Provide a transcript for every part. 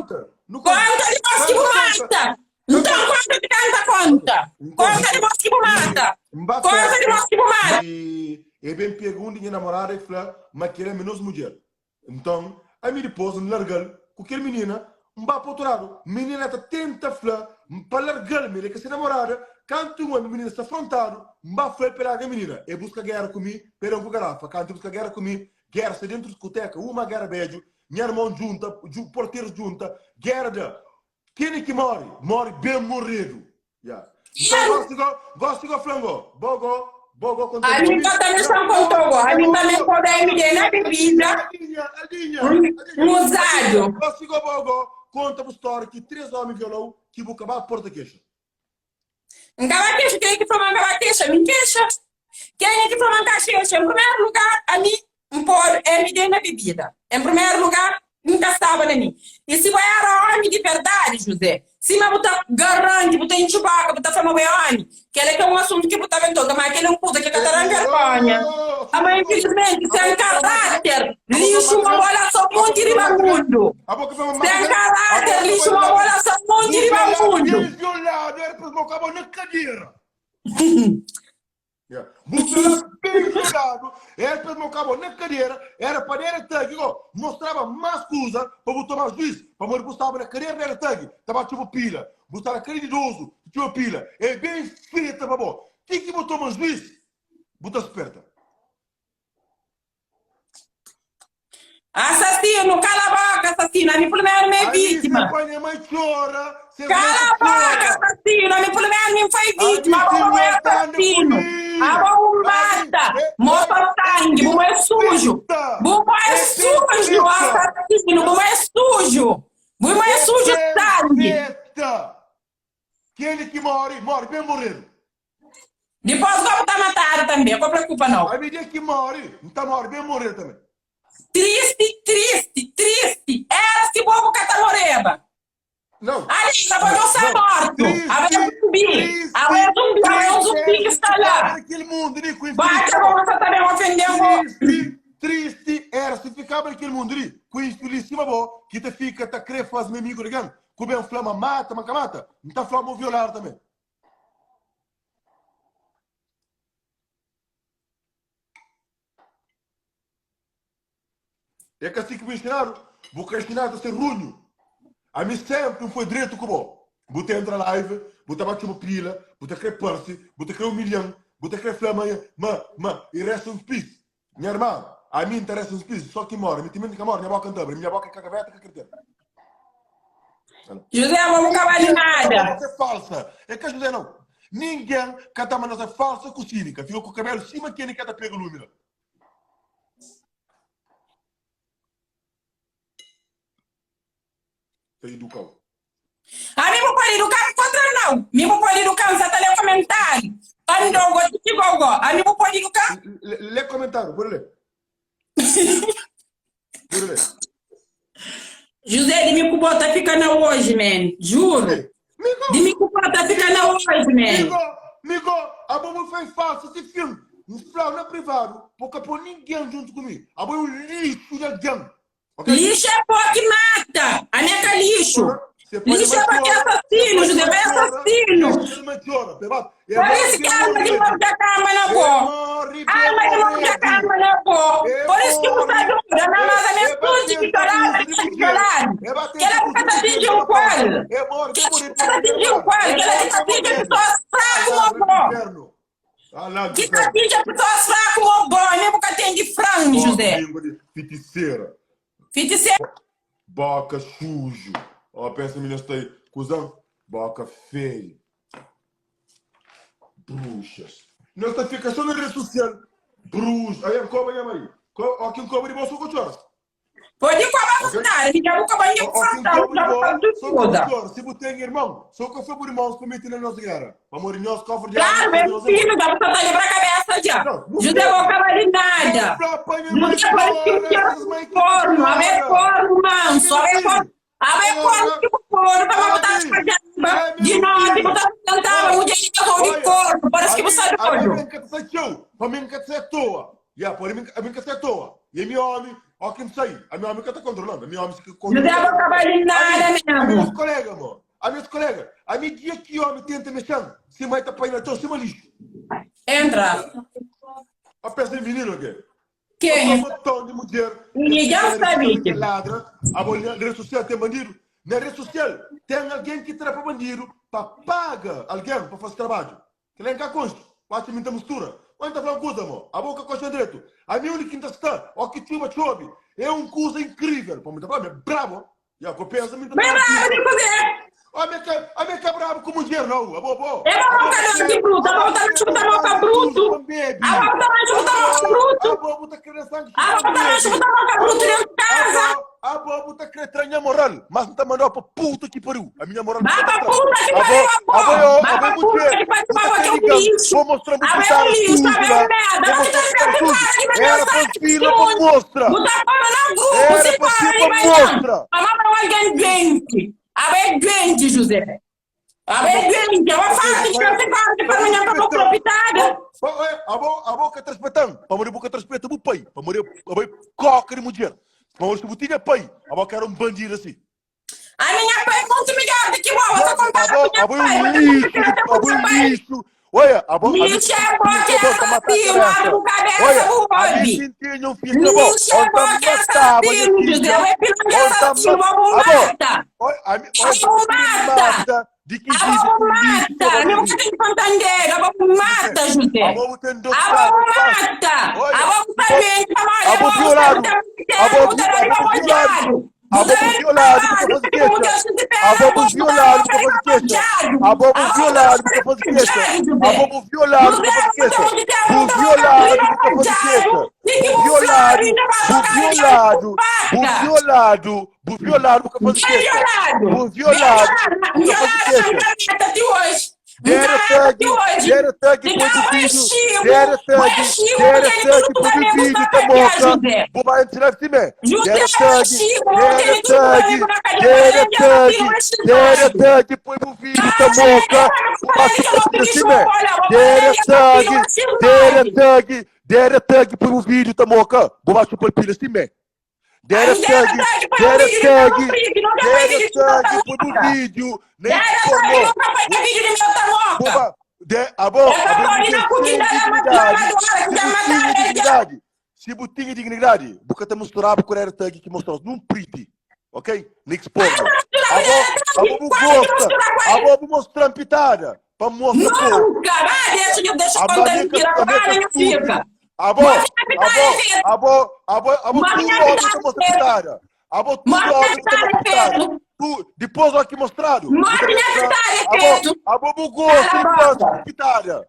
Conta, nu conta. Konta di bos ki bu mata. Nton konta di kanta konta. Konta di bos ki bu mata. Konta di bos ki bu mata. E e ben pega un di nha namorada e fla ma kel é nos mudjer. Nton, ami dipôs N larga-l ku kel minina, N ba pa otu ladu. Minina ta tenta fla pa larga-l ma el é ka se namorada. Kantu N obi minina sta frontadu, N ba fla-l pa el larga minina. El buska géra ku mi, pa el da-m ku garafa. Kantu el buska géra ku mi, géra sta dentu diskoteka, uma géra bedju. Nha armon djunta, porterus djunta, géra da. Kenha ki móre, móre ben moredu. Ya. Nton, gosi go, gosi go fla-m go, bo go, bo go konta Ami bo mi. ka ta dexa-m konta go. Ami tanbe N pode MD na bebida, Aldinha, Aldinha, N Aldinha, uzadu. Gosi go bo go konta bu stória ki 3 ómi viola-u ki bu ka ba porta kexa. N ka ba kexa, kenha ki fla ma N ka ba kexa? Mi N kexa. Kenha ki fla ma N ka kexa? En primeru lugar, ami N podu MD na bebida. En primeru lugar, N ka staba na mi. I si bo éra ómi di verdadi, Juzé, sima bu ta garanti, bu ta intxi bóka, bu ta fla ma bo é ómi, kel-la ki é un asuntu ki bu ta ben toka, má kel-la é un kuza ki ka ta da-m vergónha. Ama, infilismenti, sen karáter, lixu ma bo la so monti riba mundu. Sen karáter, lixu ma bo la so monti riba mundu. Bu violadu bem violadu, era pa mo kabo na kadera, era pa dera tagi go, mostraba mas kuza pa bu toma juiz, pamodi bu staba na kadera dera tagi, ta ba txuba pila, bu sta na kadera di idozu, ta txuba pila, é bem feta pa bo, ti ki bu toma juiz, bu ta sperta. Assassino, cala a boca, assassino. Ami pelo menos mi é vítima. Cala a boca, assassino. Ami pelo menos mi foi vítima. Abo bo é assassino. Abo bu mata. Mostra sangue. Bu é sujo. Bu é sujo, assassino. Bu é sujo. Bu é sujo sangue. Keli ki mori, mori ben moredu. Dipos go bu ta matadu tanbe, ko preokupa nau. Ami dia ki mori, N ta mori ben moredu tanbe. Tristi, tristi, tristi, era si bo bu ka ta moreba. Nau. Ali, abo dja sta mortu, abo é zumbi, abo é zumbi, abo é un zumbi ki sta la. Baca bo, bu sa ta ben ofenden bo. Tristi, tristi, era si fikaba di kel mundu li, ku infilis sima bo, ki ta fika ta kre faze mi amigu di algen, ku ben fla ma mata, ma ka mata, N ta fla ma bu violadu tanbe. É ka si ki bu ensinadu? Bu ka ensinadu ta ser runhu. Ami sempri N foi dretu ku bo. Bu ta entra live, bu ta ba txuba pila, bu ta kre parse, bu ta kre umilha-m, bu ta kre fla ma ma ma i rest in peace. Nha irma, ami N ta rest in peace so ki N more. Mi timenti N ka more, nha boka N ta abri. Mi nha boka é ka gaveta, ka kartera. José, abo bu ka bali nada. Você é falsa. É ka José não. Ninguém ka ta manda ser falsa ku cínica. Fica ku cabelo sima quem ka ta pega lume lá. Ta educau. Ami bu pode educar kontra não. Mi bu pode educar, N sa ta lê comentário. Pandou go, titi go go. Ami bu pode educar? Lê comentário, pode ler. Pode ler. José, di mi ku bo ta fika na oji, man. Juro. Migo, Di mi ku bo ta fika na oji, man. Migo, migo, abo bu foi falso ti fin. N flau na privado, bo ka pô ninguém junto ku mi. Abo é um lixo de alguém. Ok? Lixo é pó que mata. Ami é ka lixo. Você pode Lixo é porque é assassino, José, vai assassino. Por isso que alma de morte acaba na bo. Alma de morte acaba na bo. Por isso que você dura, na mas a minha tudo de violado, de violado. Que ela nunca tá atingindo o qual. Que ela nunca tá atingindo o qual. Que ela tá atingindo pessoas fracas como bo. Que tá atingindo pessoas fracas como bo. Nem nunca tem de frango, José. Feiticeira. Feiticeira. Boca sujo. Ó, pensa menina está aí. Cuzão. Boca feio. Bruxas. Nós ta fica só na rede social. Bruxa. Aí, coba minha mãe. Ó, quem cobra de bolsa, eu Pode cobrar Ok? vontade, mi dja bu ka banha ku Ó, quem fartão, cobra dja de bu ka bolsa, tudo só que kuza. chora. Se bu tem irmão, só que foi por irmãos para meter na nossa guerra. Pamodi nós cofre de Claro, arma, meu nós filho, dá pra tá livrar a cabeça já. Não, não José tem. vou acabar de nada. Não pra minha mãe José parece que chora, quero essas mães que corno, a ver chora. corno manso, a ver corno, a ver corno que corno, para botar as pajamba, de noite, botar cantava, um dia de corno, parece que você A doido. mim nunca te tchau, para mim nunca te à toa. Ya, pode ami ami ka sai toa. E ami omi, ó ki N sai, ami omi ka ta kontrola-m, ami omi si ka José, kontrola-m. bo ka bali Ami, nada ami mesmu. nhas kolega, mo. Ami nhas kolega, ami dia ki omi tenta mexa-m, se mai ta pai na txon sima lixu. Entra. A pensa em menino ke? Kenha? Abo botão de mulher. E já sabe que. Ladra. Abo na rede social tem bandido. Na rede social tem alguém que trapa bandido para paga alguém para fazer trabalho. Que lá em cá consta. Quase muita mistura. Mas tá falando coisa, amor. A boca coxa direito. A minha única quinta está. Ó que chuva chove. É uma coisa incrível. Para muita é brabo. E a copesa me Bem brabo de fazer. A minha que a minha que é brabo como dinheiro não. A boa. É uma boca de bruto. A boca de chuta boca bruto. A boca de chuta boca bruto. A boa tá querendo sangue. A boca de chuta boca bruto dentro de casa. A boa tá querendo estranhar moral, mas não tá mandando pra puta que pariu. A minha moral. Vai pra puta que pariu, a avó. Vai pra puta que pariu, avó, que é um lixo. Vou mostrar A é um lixo, a é um merda. Não tá tudo. Era pra fila pra mostra. Botar fora no grupo, Era se pra para fila ali, pra vai não. mostra. A mãe é alguém doente. A é doente, José. A é doente. A faz que você faz para amanhã para proprietária. A boca tá respeitando. Para morrer, boca tá respeitando o pai. Para morrer, a boca coca de mulher. Para morrer, se tinha pai. A boca era um bandido assim. A minha pai é muito melhor do que vó. Você compara A com boca minha pai. é um Você lixo. compara A com boca é seu um pai. lixo. Olha, a boca. Lixo é bom que é assassino. Abre o cabeça, o A hobby. mim tinha um filho bom. Lixo é bom que é assassino, José. É filho de assassino. Vou mata. Olha, Vou mata. De que A vovó mata. Não tem pantandeira. A vovó mata, José. A vovó tem dois A vovó mata. A vovó também. A vovó violado. A vovó violado. A vovó violado porque fazer queixa. A vovó violado porque fazer queixa. A vovó violado porque fazer queixa. A vovó violado porque fazer queixa. Bu violado porque fazer queixa. Bu violado, bu violado, bu violado, bu violado porque fazer queixa. Bu violado porque fazer queixa. Dera tag, dera tag, põe o vídeo, dera tag, dera tag, põe o vídeo, tá moca. Vou vai entrar assim mesmo. Dera tag, dera tag, dera tag, dera tag, põe o vídeo, tá moca. Vou assim mesmo. Dera tag, dera tag, dera tag, põe o vídeo, tá moca. Vou baixar o pilha assim mesmo. Dera tag, dera tag, dera tag, põe o vídeo, nem pornô. Boba, de, abo, abo, dignidade, dignidade. Se bu tinha dignidade, bu ka ta misturaba ku era tag que mostrou num priti, ok? Nix porno. Abo, abo bu gosta, abo bu mostrar pitada, pa mostra pô. Nunca, vai, deixa, deixa Abo contar amiga, mentira, amiga para, minha filha. Abo, abo, abo, abo, abo, Mas tudo minha homem pitada tá mostrando é feio. pitada. Abo, tudo Mas homem minha tá mostrando pitada é pitada. feio. Tu, depois aqui mostrado. Mas minha pitada é Abo, feio. abo, bu gosto Cala de a pôr boca. com pitada.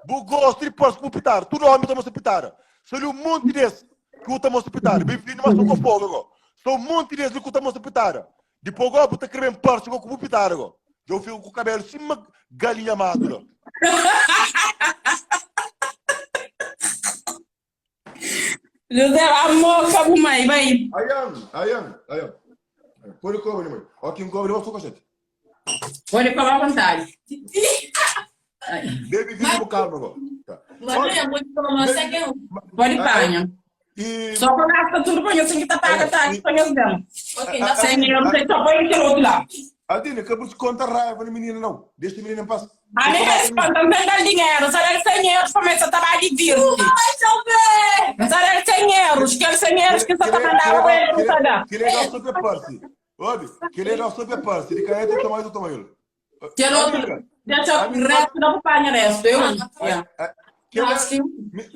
Bu gosto de pôr com pitada. Tudo homem tá mostrando pitada. Só um monte desse que tá mostrando pitada. Bem-vindo, mas com fogo agora. Só um monte desse que tá mostrando pitada. Depois agora, tá querendo parça com pitada agora. Eu fico com o cabelo cima galinha madura. José, amor, cabo mãe, vai. Ayan, ayan, ayan. Pode comer, mãe. Ó, quem cobre, eu sou cachete. Pode falar à vontade. Bebe vinho com calma agora. Tá. Mas muito Pode panha. E Só para gasta tudo para assim que tá paga, tá aqui para os dela. Ok, dá Sem eu não sei, só põe aquele outro lá. Aldina, acabou de contar raiva na menina, não. Deixa a menina em paz. A minha resposta não tem dar dinheiro, só dá 100 euros para começar a trabalhar de vir. Vai chover! Só dá 100 euros, que 100 euros que só tá mandando ele não tá dando. Que legal super parse. Ouve, que legal super parse. De caneta, toma eu, toma ele. Aquele outro, deixa o resto, não paga resto, eu. Yeah. Que Acho que-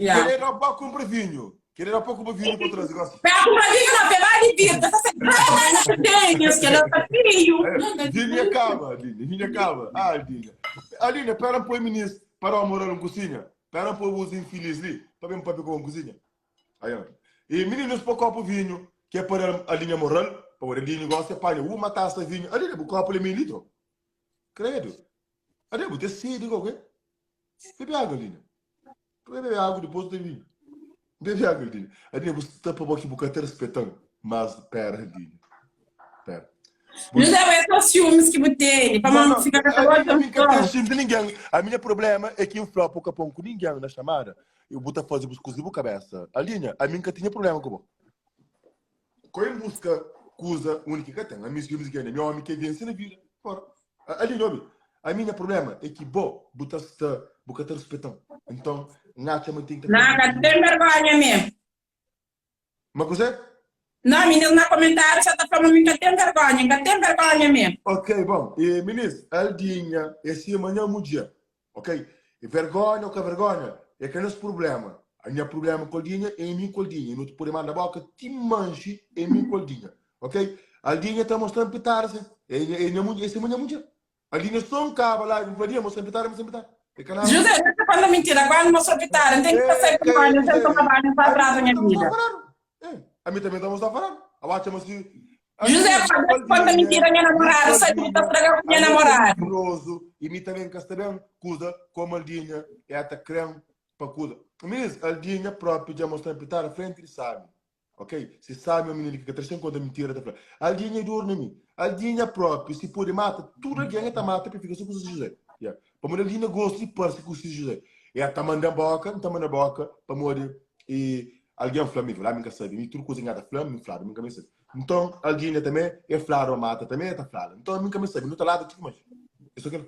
Yeah. legal para comprar vinho. Que legal para comprar vinho para trazer. gosto. Pega o vinho, não, pega de vir, tá sem tem, que ela tá frio. Dina acaba, Dina, Dina acaba. Ah, Dina. Alina, pera um pouco, ministro, para o morar em cozinha. Pera um pouco os infelizes ali, para ver um papel com cozinha. Aí, ó. E meninos, para o copo vinho, que é para a linha moral, para o linha gosta, paga uma taça de vinho. Ali, o copo é meio litro. Credo. Ali, vou ter sede, igual, quê? Bebe água, Lina. Bebe água depois do vinho. Bebe água, Lina. Ali, você tampa a boca e boca até respeitando. Mas, pera, Lina. Pera. José, bo é só ciúmes ki bu tene, pa Não, ma não, fika ka ta a odja minha un nunca tem só. ciúme de ninguém. A minha problema é que eu falo pouco a pouco com ninguém na chamada. Eu vou fazer as coisas de cabeça. Alinha, a minha nunca tinha problema com você. Quem busca coisa única que tem, a minha ciúmes que é, meu homem que vence na vida. Fora. Alinha, ouve. A minha problema é que bo, bu ta sta, bu ka ta respeitam. Então, ngacha man tem que Não, ka ten vergonha mesmo. Mas você? Não, meninas na comentário já tá falando, ka ten vergonha, ka ten vergonha mesmo. Ok, bom. E, meninas, Aldinha, esse amanhã é um dia. Ok? E vergonha ou que vergonha, é que é nosso problema. A minha problema com a Aldinha é mim com a Aldinha. Não te pode mandar boca, te manche, é mim com a Aldinha. Ok? A Aldinha está mostrando pitar-se. É, é, é, esse amanhã é um dia. A Aldinha só um cabo lá, e faria, mostrando pitar, mostrando pitar. É canal. José, não tá falando mentira, agora não mostrou pitar, não tem que passar por vergonha, não tem que tomar banho para trás da minha vida. É, a mim também estamos a falar. A bate mas José, quando conta mentira minha namorada, sai que tá estragando com minha namorada. Mentiroso, e mim também que está bem, cusa, como Aldinha, é até creme para cusa. Mas Aldinha próprio já mostrou pitar a frente e sabe. Ok? Se sabe o menino que está conta mentira, tá falando. Aldinha é dor na mim. Aldinha próprio, se pode mata, tudo alguém está mata para ficar só com o José. Yeah. Para mulher Aldinha gosta de parece com o José. É tá mandando boca, não tá mandando boca, para morrer e alguém fala, me lá, me sabe, me tudo coisa nada fala, me fala, nunca me sabe. Então, Aldinha também é flaro, mata também é tá flaro. Então, nunca me sabe, não tá lá, tipo mais. Isso aqui.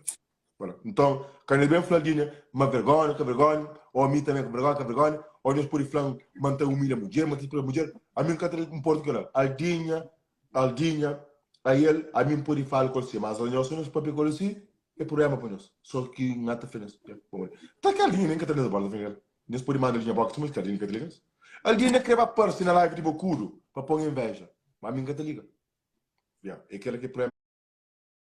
Voilà. Então, quando ele vem falar Aldinha, uma vergonha, que vergonha, ou a mim também que vergonha, que vergonha, ou nós por falar, manter humilha a mulher, manter a mulher, a mim nunca um porto que era. Aldinha, Aldinha, a ele, a mim pode falar com você, mas a nós não papel com você, é problema para nós. Só que nada fez. Tá que a Aldinha nem que tá nessa bola, Nós pode mandar a linha box, mas que a Aldinha que tá ligando. Aldinha quer aparecer na live de Bocudo para pôr inveja, mas a mim nunca te liga. Yeah, é aquele que é problema.